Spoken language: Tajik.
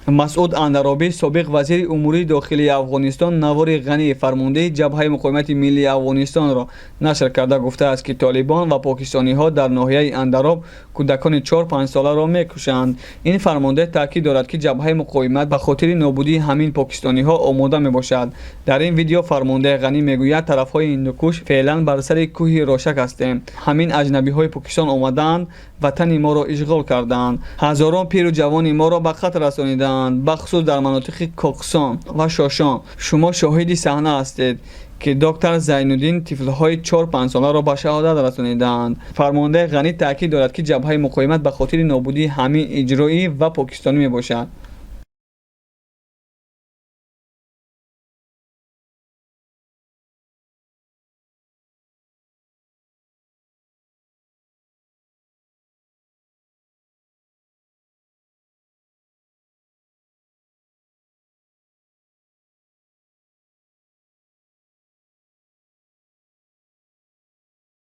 Масъуд Андаробӣ, собиқ вазири умури дохилии Афғонистон, навори Ғанӣ, фармондеҳи Ҷабҳаи муқовимати миллии Афғонистонро нашр карда гуфтааст, ки толибон ва покистониҳо дар ноҳияи Андароб кӯдакони 4-5 соларо мекушанд. Ин фармондеҳ таъкид дорад, ки Ҷабҳаи муқовимат ба хотири нобудии ҳамин покистониҳо омода мебошад. Дар ин видео фармондеҳ Ғанӣ мегӯяд: «Тарафҳои Ҳиндукуш феълан бар сари кӯҳи Рошак ҳастем. Ҳамин аҷнабиҳои Покистон омадаанд, ватани моро ишғол кардаанд, ҳазорон пиру ҷавони моро ба қатл расонидаанд, бахусус дар манотиқи Коксон ва Шошон. Шумо шоҳиди саҳна ҳастед, ки доктор Зайнуддин тифлҳои 4-5 соларо ба шаҳодат расонидаанд». Фармондеҳ Ғанӣ таъкид дорад, ки Ҷабҳаи муқовимат ба хотири нобудии ҳамин иҷроӣ ва покистонӣ мебошад.